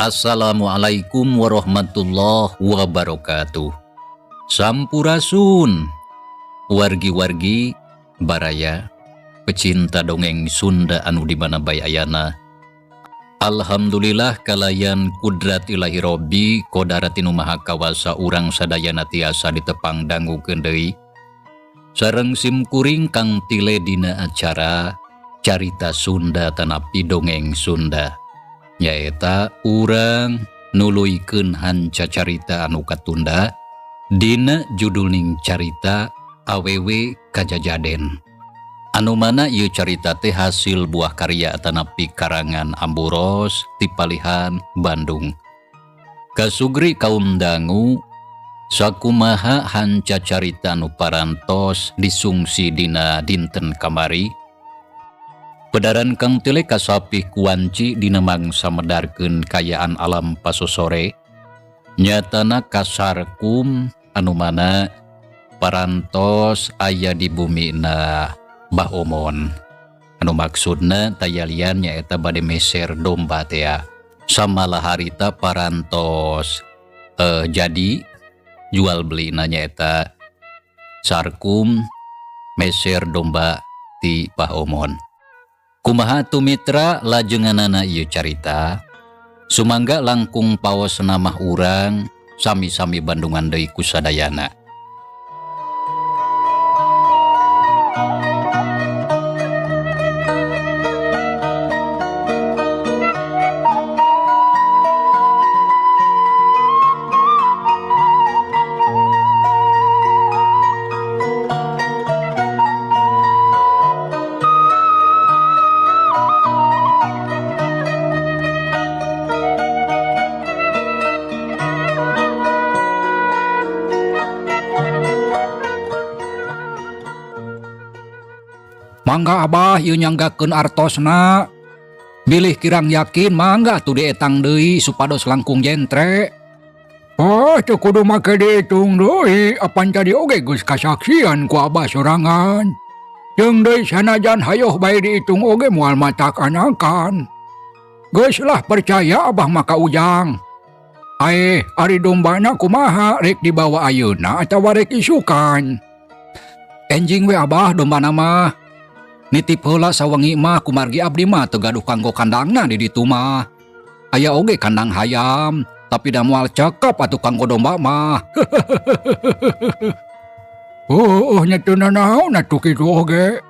Assalamualaikum warahmatullahi wabarakatuh. Sampurasun wargi-wargi baraya pecinta dongeng Sunda anu di mana bae ayana. Alhamdulillah kalayan kudrat ilahi Robbi kodarat nu maha kawasa urang sadayana tiasa ditepang dangukeun deui. Sareng simkuring Kang Tile dina acara Carita Sunda tanapi Dongeng Sunda. Nyaeta urang nuluykeun hanca carita anu katunda dina judulning carita Awewe Kajajaden. Anu mana ieu carita teh hasil buah karya tanapi karangan Amburos ti Palihan Bandung. Kasugri kaum dangu sakumaha hanca carita anu parantos disungsi dina dinten kamari. Pedaran Kang Tile kasapih kuanci dina mangsa medarkeun kayaan alam pasosore. Nyatana kasarkum anu mana parantos aya di bumina Bah Omon. Anu maksudna tayalian nyaeta bade meser domba tea. Samalah harita parantos jadi jual beli nyaeta Sarkum meser domba ti Bah Omon. Kumaha tu mitra lajenganana ieu carita? Sumangga langkung paos namah urang sami-sami Bandungan deui kusadayana. Mangga abah ieu nyanggakeun artosna. Bilih kirang yakin mangga atuh dietang deui supados langkung jentre. Oh, teu kudu make diitung deui, apan tadi oge geus kasaksian ku abah sorangan. Jeung deui sanajan hayoh bae diitung oge moal matak anakan. Geus lah percaya abah mah ka Ujang. Aeh, ari dombana kumaha rek dibawa ayeuna atawa rek isukan? Enjing we abah dombana mah. Nitip heula sawengi mah kumargi abdi mah teu gaduh kanggo kandangna di ditu mah. Aya oge kandang hayam, tapi da moal cekep atuh kanggo domba mah. Oh, nya teu nanaon atuh kitu oge.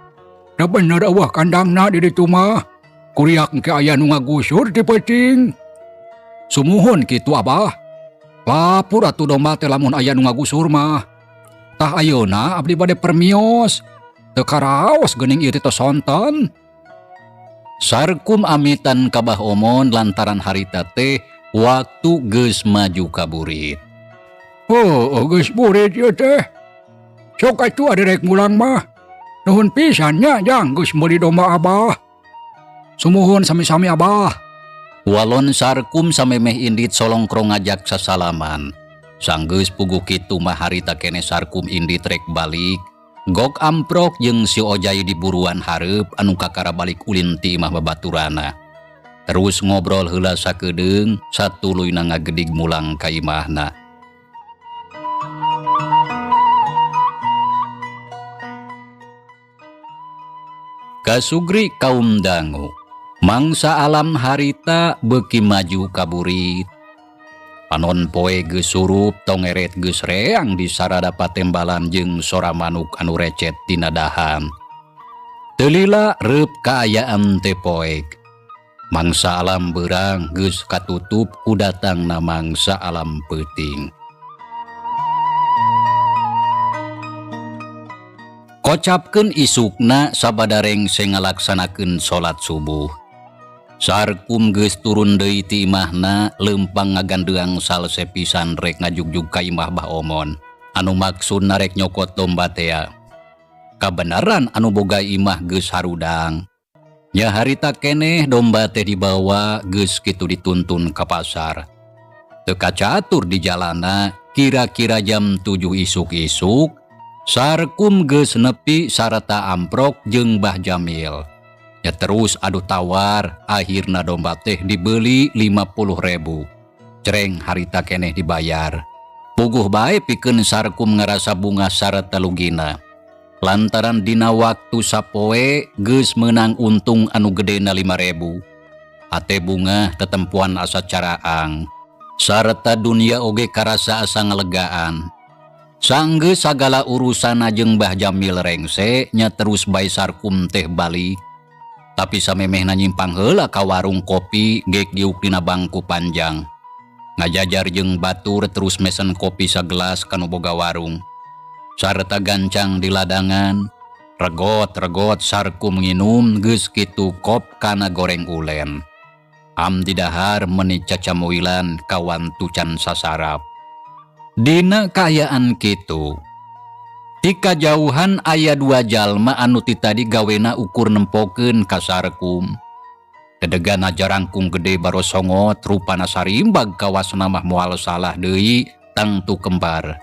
Da bener eueuh kandangna di ditu mah. Kuriak engke aya nu ngagusur ti peuting. Sumuhun kitu abah. Lapur atuh domba teh lamun aya nu ngagusur mah. Tah ayeuna abdi bade permios. Teu karaos geuning ieu teh tos sonten. Sarkum amitan ka Bah Omon lantaran harita teh waktu geus maju ka burit. Oh, geus burit ieu teh. Sok atuh ari rek mulang mah. Nuhun pisan nya jang geus meuli domba abah. Sumuhun sami-sami abah. Walon Sarkum samemeh indit solongkrong ngajak sasalaman. Sanggeus puguh kitu mah harita kene Sarkum indit rek balik. Gok amprok jeung si Ojai di buruan hareup anu kakara balik ulin ti imah babaturana. Terus ngobrol heula sakedeung satuluyna ngagedig mulang ka imahna. Kasugri kaum dangu. Mangsa alam harita beuki maju ka burit. Panon poe geus surup, tongeret geus reang di sarada patembalan jeung sora manuk anu recet dina dahan. Teu lila reup kaayaan teh poek. Mangsa alam beurang geus katutup ku datangna mangsa alam peuting. Kocapkeun isukna sabada rengse ngalaksanakeun salat subuh. Sarkum geus turun deui ti imahna leumpang ngagandeang salse pisan rek ngajugjug ka imah Bah Omon anu maksudna rek nyokot domba tea. Kabeneran anu boga imah geus harudang. Nya harita keneh domba teh dibawa geus kitu dituntun ka pasar. Teu kacatur di jalana kira-kira jam 7 isuk-isuk, Sarkum geus nepi sarta amprok jeung Bah Jamil. Ya terus adu tawar, akhirna domba teh dibeli 50.000. Cereng harita keneh dibayar. Puguh bae pikeun Sarkum ngarasa bunga sarta lugina. Lantaran dina waktu sapoe geus meunang untung anu gedena 5.000. Ate bunga tetempuan asa caraang. Sarta dunia oge karasa asa ngalegaan. Sanggeus sagala urusana jeung Bah Jamil rengse nya terus bae Sarkum teh balik. Tapi samemehna nyimpang heula ka warung kopi gek diuk dina bangku panjang. Ngajajar jeung batur terus mesen kopi sagelas kanu boga warung. Sarta gancang di ladangan, regot-regot Sarkum nginum geus kitu kop kana goreng ulen. Am didahar meni cacamuilan kawan tucan sasarap. Dina kaayaan kitu, ti kajauhan aya dua jalma anu ti tadi gawena ukur nempokeun ka Sarkum. Dedegana jarangkung gede barosongot rupana sarimbag kawasna mah moal salah deui tangtu kembar.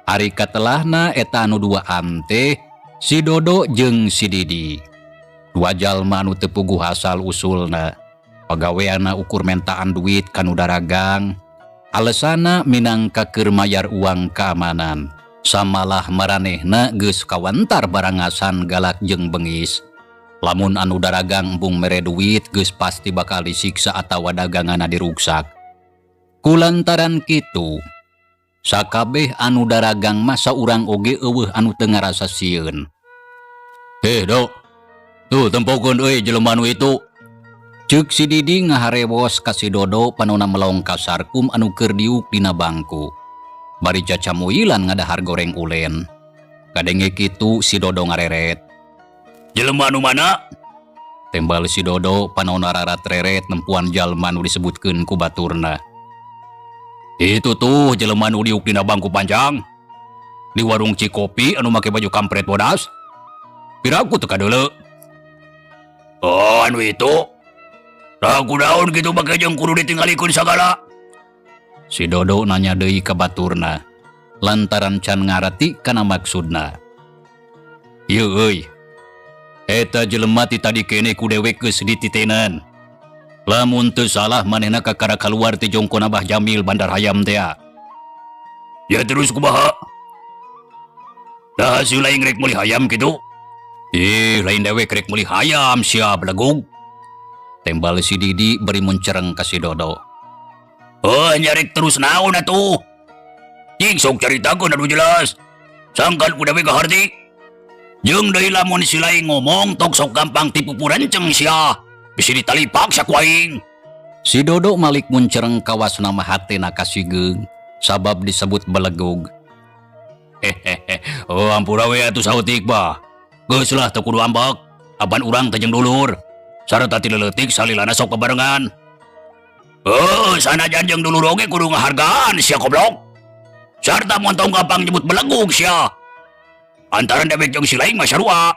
Ari katelahna eta anu duaan teh si Dodo jeung si Didi. Dua jalma anu teu puguh asal usulna. Pagaweana ukur mentaan duit kanu daragang. Alesana minangka keur mayar uang keamanan. Samalah maranehna geus kawantar barangasan galak jeung bengis. Lamun anu daragang embung mere duit geus pasti bakal disiksa atawa daganganna diruksak. Kulantaran kitu, sakabeh anu daragang mah saurang oge eueuh anu teu ngarasa sieun. Heh, Dok. Tuh tempokeun euy jelema nu itu. Ceuk si Didi ngaharewos ka si Dodo panona melong ka Sarkum anu keur diuk dina bangku. Bari cacamuilan ngadahar goreng ulen. Kadenge kitu si Dodo ngareret. Jelema nu mana? Tembal si Dodo panona rarat-reret nempuan jalma nu disebutkeun ku baturna. Itu tuh jelema nu diuk dina bangku panjang. Di warung Cikopi anu make baju kampret bodas. Piraku teu kadeuleu. Oh, anu itu. Ragu daun gitu make jeung kudu ditinggalikeun sagala. Si Dodo nanya deui ka baturna lantaran can ngarti kana maksudna. Ieu euy. Eta jelema ti tadi keneh ku dewek geus dititenan. Lamun teu salah manehna kakara kaluar ti jongkona Bah Jamil Bandar Hayam tea. Ya terus kumaha? Dah hasil lain rek meuli hayam kitu. Ih, lain dewek rek meuli hayam sia belegug. Tembal si Didi beri muncereng ka si Dodo. Oh, nyarek terus naon atuh? Jing sok caritakeun anu jelas. Sangkan ku dewek kaharti. Jeung deui lamun si lain ngomong tok sok gampang tipu purenceng sia. Bisi ditalipak sia ku aing. Si Dodo malik muncereng kawasna mah hatena kasigeung sabab disebut belegug. Hehehe, oh ampura we atuh saeutik bah. Geus lah teu kudu ambek. Apan urang teh jeung dulur. Sarta ti leutik salilana sok bebarengan. Oh, sanajan jeung dulur oge kudu ngahargaan sia goblok. Sarta mun tong gampang nyebut belegug sia. Antara dewek jeung si lain mah sarua.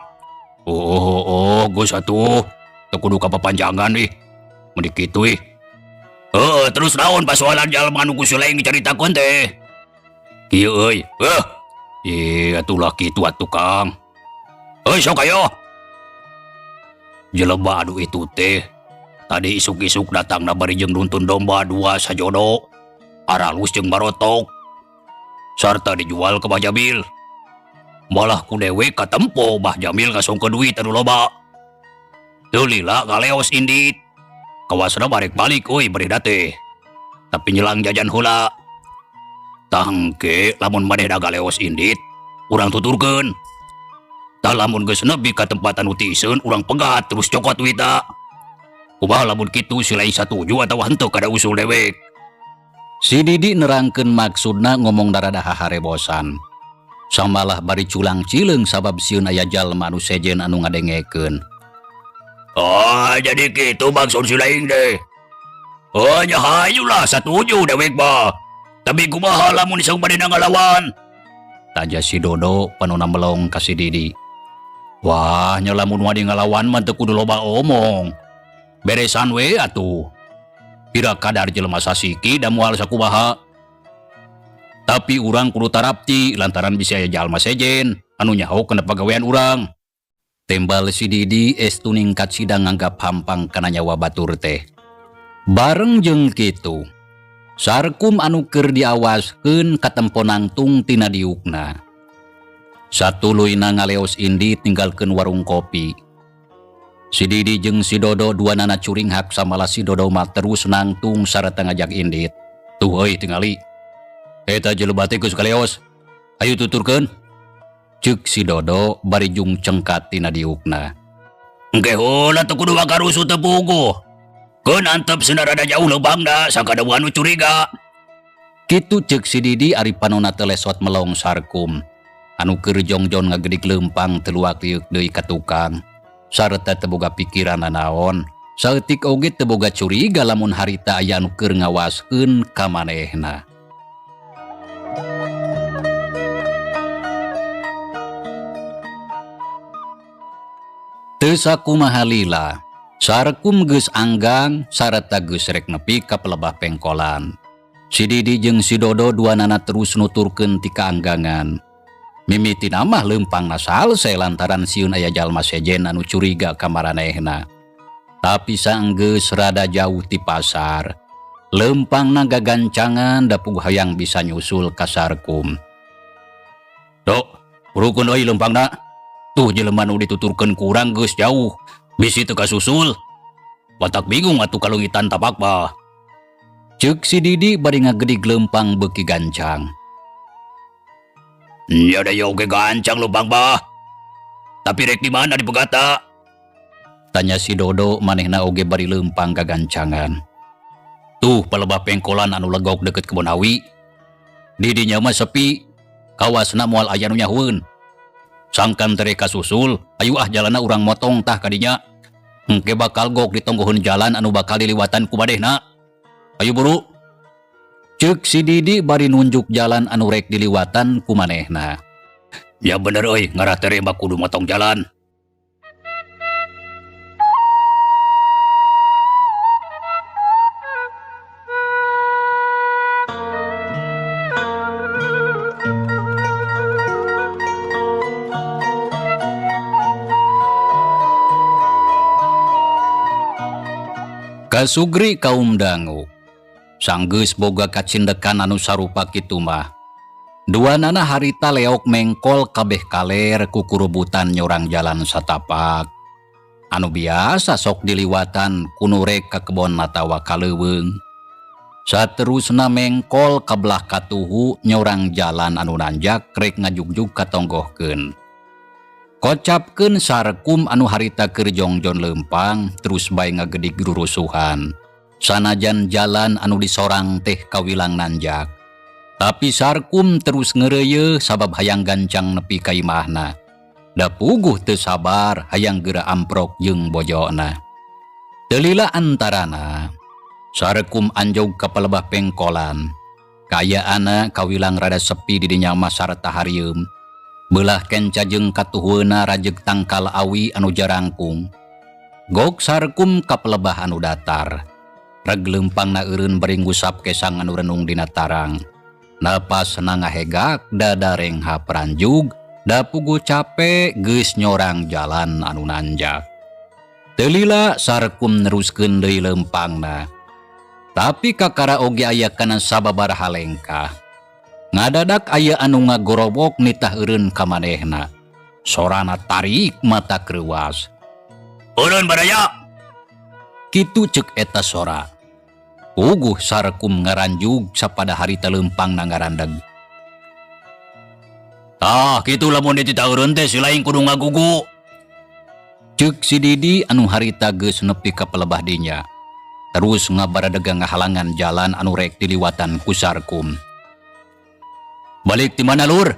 Oh, oh, oh, geus atuh. Teu kudu kapapanjangan ih. Mun kitu ih. Heuh, terus naon pasoalan jalma anu ku si lain dicaritakeun teh? Kieu euy. Heuh. Ih, atuh lah kitu atuh Kang. Heuh, sok ayo. Jelema anu itu teh tadi isuk-isuk datangna bari jeung nuntun domba dua sajodo, aralus jeung barotok, sarta dijual ke Bah Jamil. Malah ku dewek katempo Bah Jamil ngasongkeun duit anu loba. Teu lila ngaleos indit. Kawasna barek balik euy bareda teh. Tapi nyelang jajan heula. Tah engke lamun manehna galeos indit, urang tuturkeun. Tah lamun geus nepi ka tempat anu tiiseun urang pegat terus cokot duitna. Kumaha lamun kitu si lain satuju atawa henteu kada usul dewek. Si Didi nerangkeun maksudna ngomong darada haharebosan. Samalah bari culang cileung sabab sieun aya jalma anu sejen anu ngadengekeun. Oh, jadi kitu maksud si lain deh. Oh, nya hayu lah satuju dewek mah. Tapi kumaha lamun saung manehna ngalawan? Tanya si Dodo panona melong ka si Didi. Wah, nya lamun wani ngalawan mah teu kudu loba omong. Beresan we atuh. Pira kadar jelema sasiki da moal sakumaha. Tapi urang kudu tarapti lantaran bisi aya jalma sejen anu nyaho kana pagawean urang. Tembal si Didi estu ningkat sidang nganggap hampang kana nyawa batur teh. Bareng jeung kitu, Sarkum anu keur diawaskeun katempo nangtung tina diukna. Satuluyna ngaleos indit ninggalkeun warung kopi. Si Didi jeung si Dodo duanana curinghak samalah si Dodo mah terus nangtung sarta ngajak indit. Tuh euy tingali. Eta jelema teh geus kaleos. Ayo tuturkeun. Ceuk si Dodo bari jung cengkat tina diukna. Engke heula teu kudu wakarusuh teu puguh. Keun antep cenah rada jauh leubangna sangka da anu curiga. Kitu ceuk si Didi ari panona teu lesot melong Sarkum. Anu keur jongjon ngagedig leumpang teu luak lieuk deui ka tukang. Sarta teu boga pikiran nanaon. Saeutik oge teu boga curiga lamun harita aya anu keur ngawaskeun ka manehna. Teu sakumaha lila, Sarkum geus anggang sarta geus rek nepi ka pelebah pengkolan. Si Didi jeung si Dodo duanana terus nuturkeun ti kaanggangan. Mimitina mah leumpangna salse lantaran sieun aya jalma sejen anu curiga ka maranehna. Tapi saenggeus rada jauh ti pasar, leumpangna gagancangan da puguh hayang bisa nyusul ka Sarkum. Dok, rukun euy leumpangna. Tuh jelema nu dituturkeun ku urang geus jauh, bisi teu kasusul. Batak bingung atuh kalungitan tapak mah. Ceuk si Didi bari ngagedig leumpang beuki gancang. Ya da oge gancang leumpang mah. Tapi rek di mana dipegata? Tanya si Dodo manehna oge bari leumpang gagancangan. Tuh palebah pengkolan anu legok deket kebon awi. Di dinya mah sepi, kawasna moal aya nu nyahueun. Sangkan tere kasusul, ayu ah jalana urang motong tah kadinya. Engke bakal gok ditonggohun jalan anu bakal diliwatan ku badehna. Ayo buru. Ceuk si Didi bari nunjuk jalan anu rek diliwatan ku manehna. Ya bener euy, ngarah tere mah kudu motong jalan. Kasugri kaum dangu. Sanggeus boga kacindekan anu sarupa kitu mah. Duanana harita leok mengkol kabeh kaler kukurubutan nyorang jalan satapak. Anu biasa sok diliwatan ku nu rek ka kebon atawa ka leuweung. Saterusna mengkol ka belah katuhu nyorang jalan anu nanjak rek ngajugjug katonggohkeun. Kocapkeun Sarkum anu harita keur jongjon leumpang terus bae ngagedig rurusuhan. Sanajan jalan anu disorang teh kawilang nanjak. Tapi Sarkum terus ngeureuyeeh sabab hayang gancang nepi ka imahna. Da puguh teu sabar hayang geura amprok jeung bojona. Teu lila antarana, Sarkum anjog ka palebah pengkolan. Kaayaanna kawilang rada sepi di dinya mah sarta harieum. Beulah kenca jeung katuhueuna rajeg tangkal awi anu jarangkung. Gok Sarkum ka palebah anu datar. Reg leumpangna eureun bari ngusap kesang anu renung dina tarang. Napasna ngahegak dada renghap ranjug, da puguh cape geus nyorang jalan anu nanjak. Teu lila Sarkum neruskeun deui leumpangna. Tapi kakara oge aya kana sababaraha lengkah. Ngadadak aya anu ngagorobok nitah eureun ka manehna. Sorana tarik mata kreuas. Eureun baraya. Kitu cek eta sora. Puguh Sarkum ngaranjug sapada harita leumpangna ngarandeg. Tah, kitu lamun dititah eureun teh si laing kudu ngagugu. Cek si Didi anu harita geus nepi ka pelebah dinya. Terus ngabaradega ngahalangan jalan anu rek diliwatan ku Sarkum. Balik ti mana lur?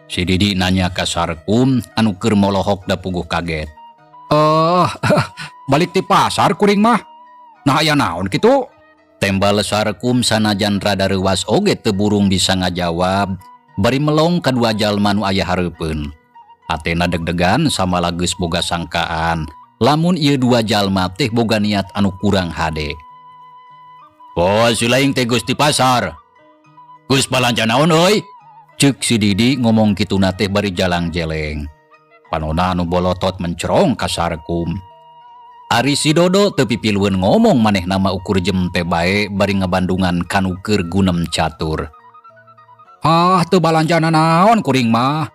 Si Didi nanya ka Sarkum anu keur molohok da puguh kaget. Eh, balik ti pasar kuring mah. Nah aya naon kitu? Tembal Sarkum sanajan rada reuwas oge teu burung bisa ngajawab bari melong kadua jalma nu aya hareupeun. Hatena deg-degan samalah geus boga sangkaan lamun ieu dua jalma teh boga niat anu kurang hade. Oh, si laing teh geus di pasar. Geus balanja naon euy? Ceuk si Didi ngomong kituna teh bari jalang jeleng. Panona anu bolotot mencerong ka Sarkum. Ari si Dodo teu pipilueun ngomong manehna mah ukur jempe bae bari ngabandungan kanu keur gunem catur. Ah, teu balanja naon kuring mah.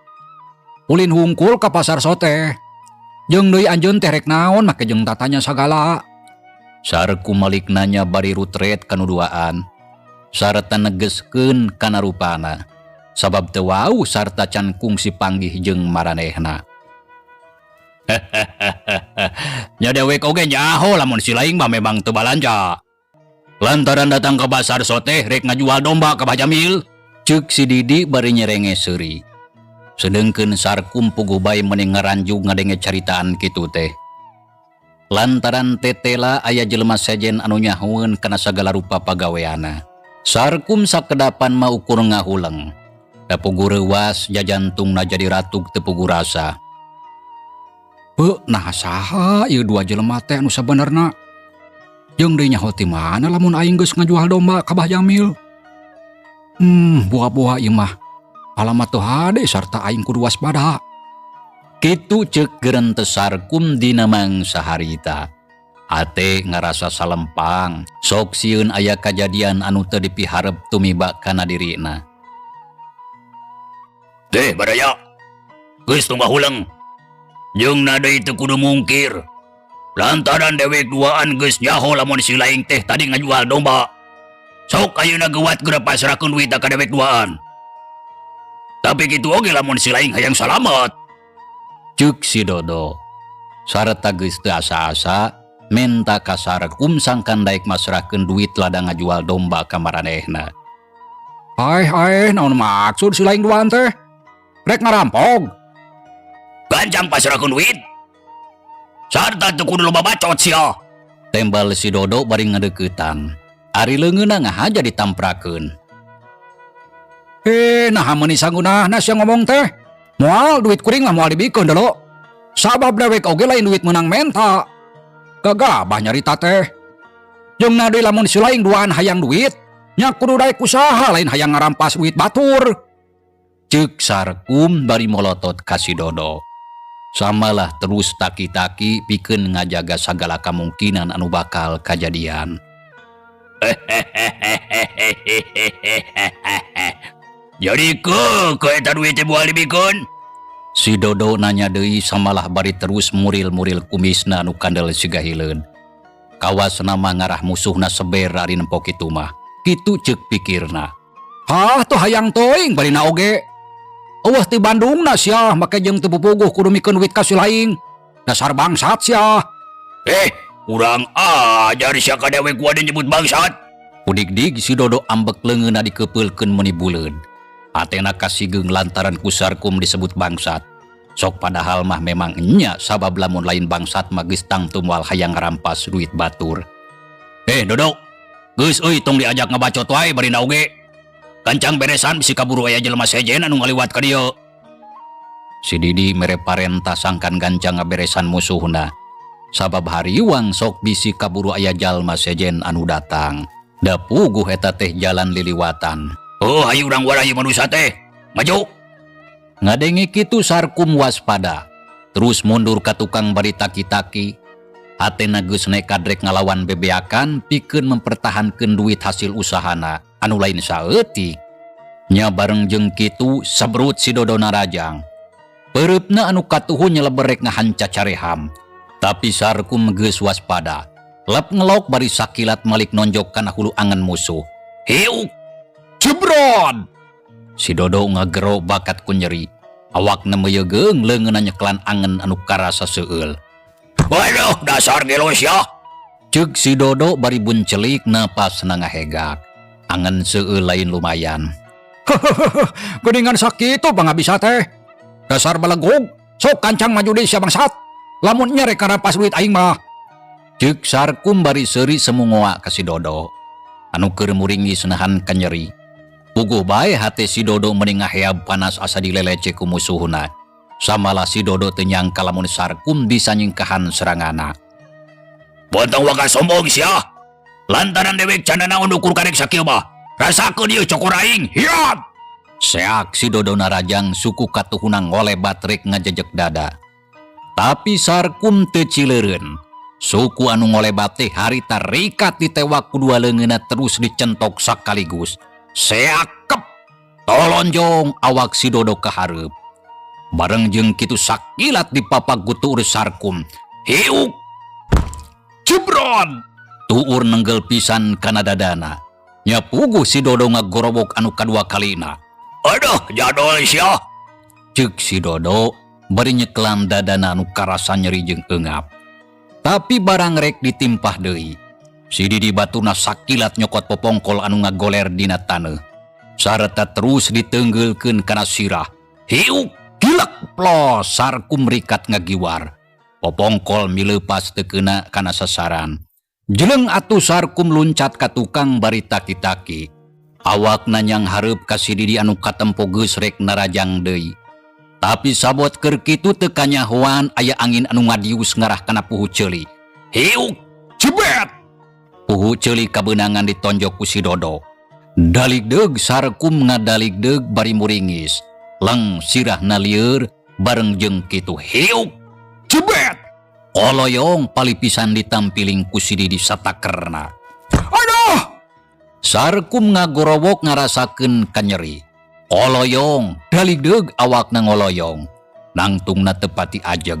Ulin hungkul ka pasar sote. Jeung deui anjeun teh rek naon make jeung tatanya sagala. Sarkum malik nanya bari rutret kanu duaan. Sarta negeskeun kana rupana. Sabab teu wau sarta can kungsi panggih jeung maranehna. Nya dewek oge nyaho lamun si laing mah memang teu balanja. Lantaran datang ke pasar sote rek ngajual domba ka Bah Jamil. Ceuk si Didi bari nyerenge seuri. Sedengkeun Sarkum puguh bae meuni ngaranjug ngadenge caritaan kitu teh. Lantaran tetela aya jelema sejen anu nyahoeun kana sagala rupa pagaweana. Sarkum sakedapan mah ukur ngahuleng. Da puguh reuwas jajantungna jadi ratug teu puguh rasa. Beuh, nah saha ieu dua jelema teh anu sabenerna? Jeung deui nyaho ti mana lamun aing geus ngajual domba ka Bah Jamil? Buah-buah ieu mah. Alamat teu hade sarta aing kudu waspada. Kitu ceuk gerentes Sarkum dina mangsa harita. Ate ngarasa salempang, sok sieun aya kajadian anu teu dipiharep tumiba kana dirina. Teh baraya. Geus tong ngahuleng. Jeung na deui teu kudu mungkir. Lantaran dewek duaan geus nyaho lamun si laing teh tadi ngajual domba. Sok ayeuna geuwat geura pasrahkeun duit ka dewek duaan. Tapi kitu oge lamun si laing hayang salamet. Ceuk si Dodo. Sarta geus teu asa-asa menta ka Sarkum sangkan daek masrahkeun duit lada ngajual domba ka maranehna. Aeh aeh naon maksud si laing duaan teh? Rek ngarampog. Gancang pasrahkeun duit. Sarta teu kudu loba bacot sia. Tembal si Dodo bari ngadeuketan. Ari leungeunna ngahaja ditamprakeun. Naha meuni sangunahna sia ngomong teh? Moal duit kuring mah moal dibikeun delo. Sabab dewek oge lain duit meunang menta. Gagabah nyarita teh. Jeung na deui lamun si laing duaan hayang duit, nya kudu daek usaha lain hayang ngarampas duit batur. Ceuk Sarkum bari molotot ka si Dodo. Samalah terus taki-taki pikeun ngajaga sagala kamungkinan anu bakal kajadian. Jadi ke eta duit teh moal dibikeun? Si Dodo nanya deui samalah bari terus muril-muril kumisna anu kandel siga hileud. Kawasna mah ngarah musuhna seber ari nempo kitu mah. Kitu ceuk pikirna. Hah, tuh hayang teuing barina oge. Eueuh ti Bandungna sia make jeung teu pupuguh kudu mikeun duit ka si laing. Dasar bangsat sia. Kurang ajar sia ka dewek gua nyebut bangsat. Udik-dik si Dodo ambek leungeunna dikepeulkeun meuni buleud. Atena kasigeung lantaran ku Sarkum disebut bangsat. Sok padahal mah memang enya sabab lamun lain bangsat mah geus tangtu moal hayang ngarampas duit batur. Dodo, geus euy tong diajak ngabacot wae barina oge. Gancang beresan bisi kaburu aya jelema sejen anu ngaliwat ka dieu. Si Didi mere parentah sangkan gancang ngaberesan musuhna. Sabab hariwang sok bisi kaburu aya jalma sejen anu datang. Da puguh eta teh jalan liliwatan. Oh, hayu urang warahi manusia teh. Maju. Ngadenge kitu Sarkum waspada. Terus mundur ka tukang bari taki-taki. Hatena geus nekad rek ngalawan bebeakan pikeun mempertahankeun duit hasil usahana anu lain saeutik. Nya bareng jeung kitu sabrut si Dodo narajang. Peureupna anu katuhu nyeleber rek ngahanca careham. Tapi Sarkum geus waspada. Lep ngelok bari sakilat malik nonjok kana hulu angen musuh. Hiuk! Jebrod! Si Dodo ngagero bakat ku nyeri. Awakna meuyegeung leungeunna nyeklan angen anu karasa seueul. Waduh, dasar gelo sia! Ceuk si Dodo bari buncelik napasna ngahegak. Angen seueul lain lumayan. Geuningan sakitu pangabisa teh. Dasar belegug, sok kancang maju deui sia bangsat. Lamun nya rek ngarampas duit aing mah. Ceuk Sarkum bari seuri semungoa ka si Dodo. Anu keur muringis nahan kanyeri. Puguh bae hate si Dodo meni ngaheab panas asa dilelece ku musuhna. Samalah si Dodo teu nyangka lamun Sarkum bisa nyingkahan seranganna. Bontong waka sombong sia. Lantaran dewek can nanaon ukur karek sakieu mah. Rasakeun ieu cokor aing. Hiat! Seak si Dodo narajang suku katuhuna ngolebat rek ngajejek dada. Tapi Sarkum teu cileureun. Suku anu ngolebat teh harita rikat ditewak ku dua leungeunna terus dicentok sakaligus. Seak kep! Tolonjong awak si Dodo ka hareup. Bareng jeung kitu sakilat dipapag ku tuur Sarkum. Hiuk! Jebrod! Tuur nenggel pisan kana dadana. Nya puguh si Dodo ngagorobok anu kadua kalina. Aduh, jadol sia! Ceuk si Dodo bari nyeklam dadana anu karasa nyeri jeung eungap. Tapi barang rek ditimpah deui. Si Didi baturna sakilat nyokot popongkol anu ngagoler dina taneuh. Sareta terus diteunggeulkeun kana sirah. Hiuk! Gilek plos Sarkum rikat ngagiwar. Popongkol mileupas teu keuna kana sasaran. Jeleng atuh Sarkum luncat ka tukang bari taki-taki. Awakna nyang hareup ka si Didi anu katempo geus rek narajang deui. Tapi sabot keur kitu teu kanyahoan aya angin anu ngadius ngarah kana puhu ceuli. Hiuk! Jebet! Puhu ceuli kabeunangan ditonjok ku si Dodo. Daligdeug Sarkum ngadaligdeug bari muringis. Leng sirahna lieur bareng jeung kitu hiuk! Jebet! Koloyong palipisan ditampiling ku si Didi satakerna. Aduh! Sarkum ngagorowok ngarasakeun kanyeri. Koloyong, daligdeug awakna ngoloyong. Nangtungna teu pati ajeg.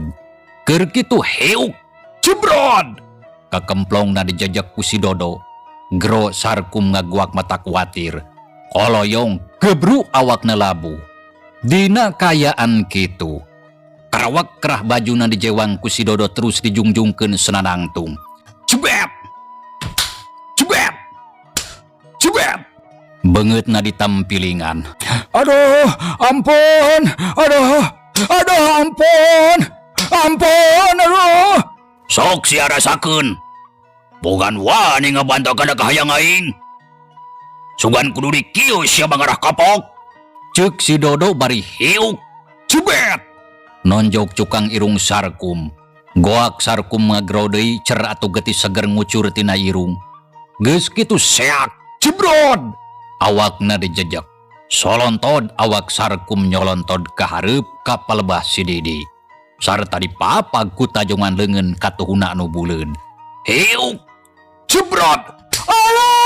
Keur kitu hiuk! Jebrod! Kakemplongna dijejek ku si Dodo. Gero Sarkum ngaguak mata kuatir. Koloyong, gebru awakna labuh. Dina kayaan kitu. Karawak kerah bajuna dijewang ku si Dodo terus dijungjungkeun senanangtung. Jebet! Jebet! Jebet! Beungeutna ditampilingan. Aduh, ampun! Aduh! Aduh, ampun! Ampun, aduh! Sok sia rasakeun. Bogan wani ngabantah kana kahayang aing. Sugan kudu dikieu sia mangarah kapok. Ceuk si Dodo bari hiuk. Jebet! Nonjok cukang irung Sarkum. Goak Sarkum ngagro deui cer atuh getih seger ngucur tina irung. Geus kitu seak jebrod! Awakna dijejek. Solontod awak Sarkum nyolontod ka hareup ka palebah si Didi. Sarta dipapag ku tajongan leungeun katuhuna anu buleud. Hiuk! Jebrod! Allah!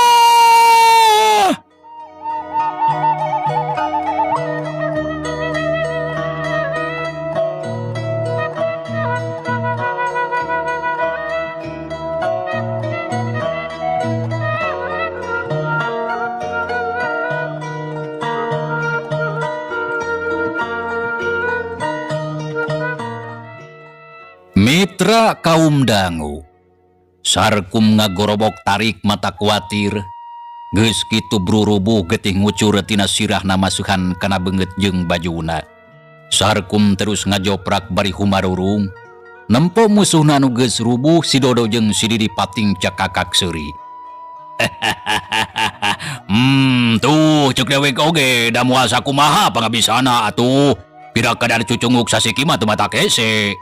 Mitra kaum dangu. Sarkum ngagorobok tarik mata kuatir. Geus kitu brurubuh getih ngucur tina sirahna masuhan kana beungeut jeung bajuna. Sarkum terus ngajoprak bari humarurung. Nempo musuhna anu geus rubuh si Dodo jeung si Didi pating cakakak seuri. Tuh ceuk dewek oge da moal sakumaha pangabisana atuh. Pira kadar cucunguk sasiki mah teu mata kese.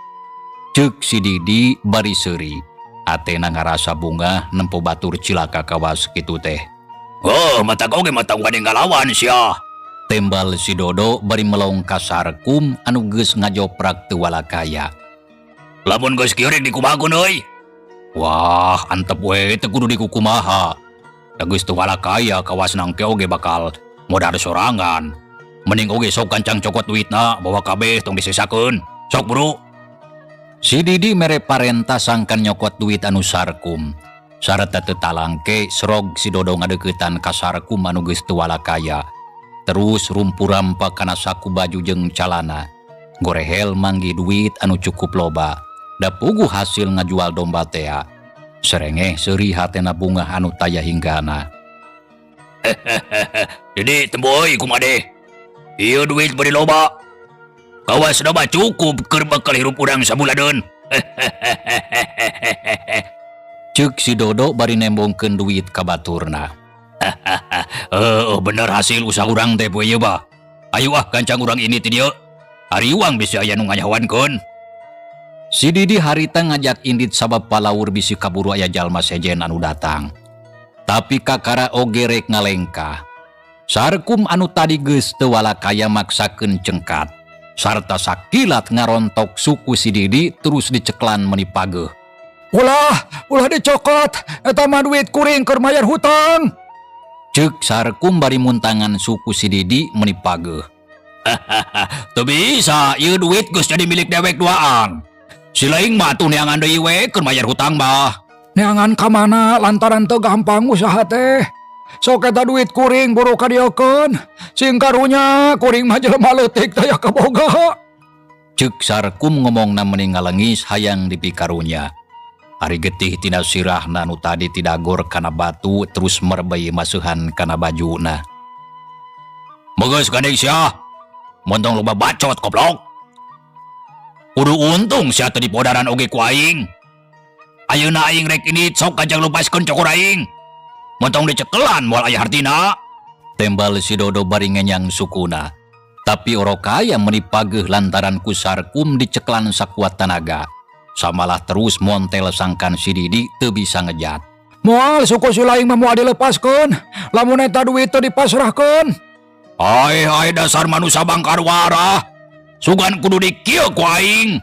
Ceuk si Didi bari seuri. Atena ngarasa bungah nempo batur cilaka kawas kitu teh. Oh, mata oge mata wani ngalawan sia. Tembal si Dodo bari melong ka Sarkum anu geus ngajoprak teu walakaya. Lamun geus kieu rek dikumahakeun euy. Wah, antep we teu kudu dikukumaha. Da geus teu walakaya kawas nangke oge bakal modar sorangan. Mending oge sok kancang cokot duitna bawa kabeh tong disesakeun. Sok bro. Si Didi mere parentah sangkan nyokot duit anu Sarkum. Sarta teu talangke serog si Dodo ngadeuketan ka Sarkum anu geus teu walakaya. Terus rumpu-rampa kana saku baju jeung calana. Gorehel manggih duit anu cukup loba. Da puguh hasil ngajual domba tea. Serengeh seuri hatena bungah anu taya hinggana. Didi temboy kumaha deh. Ieu duit beri loba. Kawas loba cukup keur bekal hirup urang sabulaneun. Ceuk si Dodo bari nembongkeun duit ka baturna. Heuh, bener hasil usaha urang teh poe ieu bah. Ayo ah gancang urang ini ti dieu. Hariwang bisi aya nu nganyahoankeun. Si Didi harita ngajak indit sabab palaur bisi kaburu aya jalma sejen anu datang. Tapi kakara oge rek ngalengkah. Sarkum anu tadi geus teu walakaya maksakeun cengkat. Sarta sakilat ngarontok suku si Didi terus diceklan meni pageuh. Ulah, ulah dicokot, eta mah duit kuring keur mayar hutang. Ceuk Sarkum bari muntangan suku si Didi meni pageuh. Teu bisa, ieu duit geus jadi milik dewek duaan. Si laing mah atuh neangan deui we keur mayar hutang mah. Neangan ka mana lantaran teu gampang usaha teh. Sok eta duit kuring buru kadieukeun. Sing karunya kuring mah jelema leutik taya kaboga. Ceuk Sarkum ngomongna meni ngalengis hayang dipikarunya. Ari getih tina sirahna nu tadi tidagor kana batu terus merbei maseuhan kana bajuna. Begeus gandeng sia. Montong loba bacot goblok. Kudu untung sia teu dipodaran oge ku aing. Ayeuna aing rek indit sok kajang lupaskeun cokor aing. Montong dicekelan moal aya hartina. Tembal si Dodo bari ngenyang sukuna. Tapi orokaya meni pageuh lantaran ku Sarkum diceklan sakuat tanaga. Samalah terus montel sangkan si Didi teu bisa ngejat. Moal suku si laing mah moal dilepaskeun. Lamun eta duit teu dipasrahkeun. Ai ai dasar manusia bangkarwara. Sugan kudu dikieu ku aing.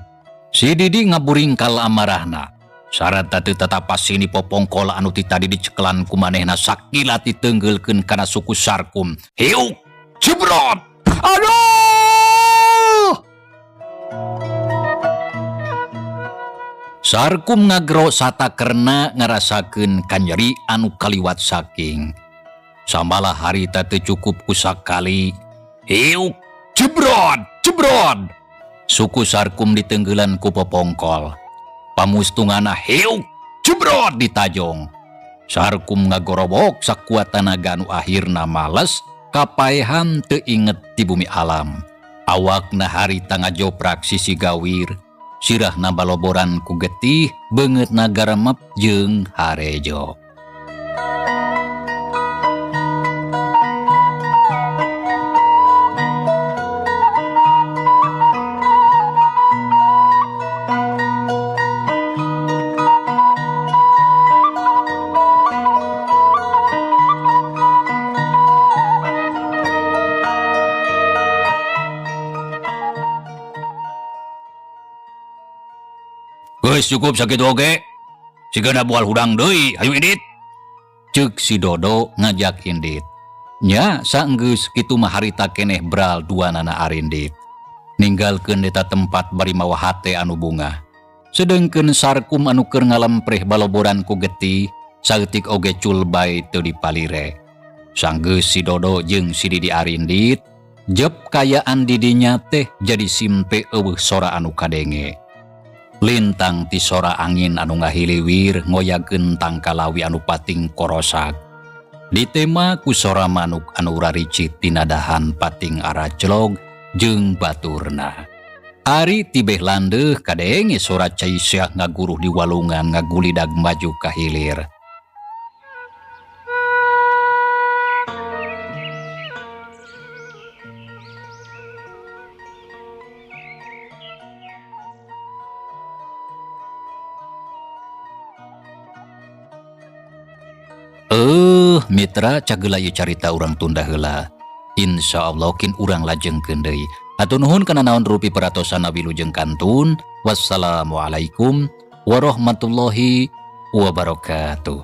Si Didi ngaburingkal amarahna. Sarata teu tatapas sini popongkol anu ti tadi diceklan ku manehna sakilat diteunggeulkeun kana suku Sarkum. Hiuk, jebrot. Aduh! Sarkum ngagero satakerna ngarasakeun kanyeri anu kaliwat saking. Samalah harita teu cukup ku sakali. Hiuk, jebrot, jebrot. Suku Sarkum ditenggeulan ku popongkol. Pamustungana hiuk, jebrot ditajong. Sarkum ngagorobok sakuat tanaga anu akhirna males kapaehan teu inget di bumi alam. Awakna harita ngajoprak sisi gawir. Sirahna baloboran ku getih, beungeutna garemep jeung harejo. Geus cukup sakitu oge. Sigana bual hudang deui, hayu indit. Ceuk si Dodo ngajak indit. Nya saenggeus kitu mah harita keneh bral duanana arindit. Ninggalkeun eta tempat bari mawa hate anu bungah. Sedengkeun Sarkum anu keur ngalempreh baloboran ku getih, saeutik oge culbay teu dipalire. Sanggeus si Dodo jeung si Didi arindit, jep kayaan didinya teh jadi simpe eueuh sora anu kadenge. Lintang ti sora angin anu ngahiliwir ngoyakeun tangkalawi anu pating korosak. Ditema ku sora manuk anu raricit tina dahan pating araclog jeung baturna. Ari tibeh landeuh kadenge sora cai siah ngaguruh di walungan ngagulidag maju ka hilir. Mitra cageula ieu carita urang tunda heula. Insyaallah kin urang lajengkeun deui. Hatur nuhun kana naon rupi peratosan wilujeng kantun. Wassalamualaikum warahmatullahi wabarakatuh.